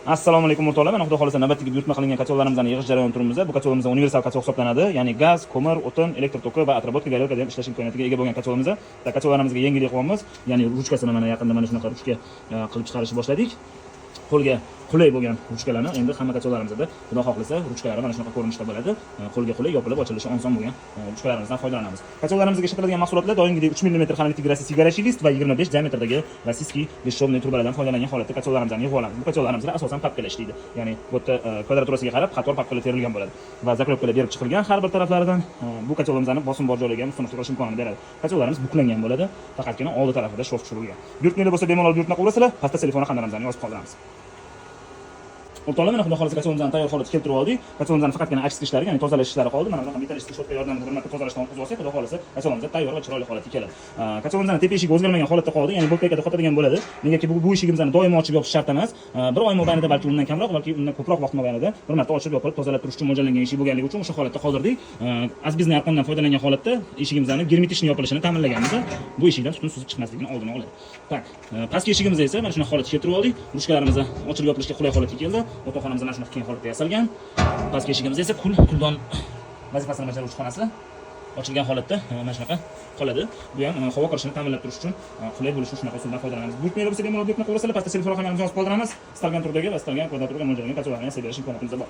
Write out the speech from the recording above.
Assalomu alaykum, o'rtoqlar. Mana, xudo xohlasa, navbatdagi buyurtma qilingan kotellarimizni yig'ish jarayoni turibmiz. Bu kotelimiz universal kotel hisoblanadi. Ya'ni gaz, ko'mir, o'tin, elektr toki va отработка горелка da ham ishlash imkoniyatiga ega bo'lgan kotelimiz. Kotellarimizga yangilik qilyapmiz. Ya'ni ruchkasini mana yaqinda mana shunaqa ruchka qilib chiqarishni boshladik. Qo'lga qulay bo'lgan ruchkalarni endi hamma kotellarimizda, xudo xohlasa, ruchkalari mana shunaqa ko'rinishda bo'ladi. Qo'lga qulay, yopilib ochilishi oson bo'lgan ruchkalarimizdan foydalanamiz. Kotellarimizga ishlatiladigan mahsulotlar doimgidek 3 mm qalinlikdagi российский горячий лист va 25 diametrdagi российский бесшовный trubalardan foydalangan holatda kotellarimizni yig'ib olamiz. Bu kotellarimizda asosan papkalar ishlaydi. Ya'ni bu yerda kvadraturasiga qarab qator papkalar terilgan bo'ladi va заклёпка lar berib chiqilgan har bir taraflaridan. Bu kotellarimizni bosim bor joylarga ham ustunlik qilish imkonini beradi. Kotellarimiz buklangan bo'ladi, faqatgina oldi tarafida шов tushirilgan. Buyurtmalar bo'lsa, bemalol buyurtma qilaverasizlar. Pastda telefon raqamlarimizni yozib qoldiramiz. O'rtoqlar, mana, xudo xohlasa, kotelimizni tayyor holatga keltirib oldik. Kotelimizni faqatgina очистка ishlari, ya'ni tozalash ishlari qoldi. Mana bunaqa металлический щётка yordamida bir marta tozalashdan o'tkazib olsak, xudo xohlasa, kotelimiz tayyor va chiroyli holatga keladi. Kotelimizni tepa eshigi o'zgarmagan holatda qoldi, ya'ni болтайка da qotadigan bo'ladi. Negaki bu eshigimizni doimo ochib yopish shart emas. Bir oy mobaynida, balki undan kamroq, balki undan ko'proq vaqt mobaynida bir marta ochib yopilib tozalab turish uchun mo'ljallangan eshik bo'lganligi uchun o'sha holatda qoldirdik. Asbizniy arqondan foydalangan holatda eshigimizni germetичный yopilishini ta'minlaganmiz. Bu eshikdan tutun suzib chiqmasligini oldini oladi. Так, pastki eshigimiz esa mana shunaqa holatga keltirib oldik. Ruchkalarimizni ochilib yopilishga qulay holatga keldi. Yotoqxonamiz mana shunaqa keng holatda yasalgan. Pastki eshigimiz esa kuldon vazifasini bajaruvchi xonasi ochilgan holatda mana shunaqa qoladi. Bu ham havo kirishini ta'minlab turish uchun qulay bo'lishi uchun shunaqa usuldan foydalanamiz. Buyurtmalar bo'lsa, bemalol buyurtma qilaverasizlar. Pastda telefon raqamlarimizni yozib qoldiramiz. Istalgan turdagi va istalgan kvadraturaga mo'ljallangan kotellarni yasab berish imkoniyatimiz bor.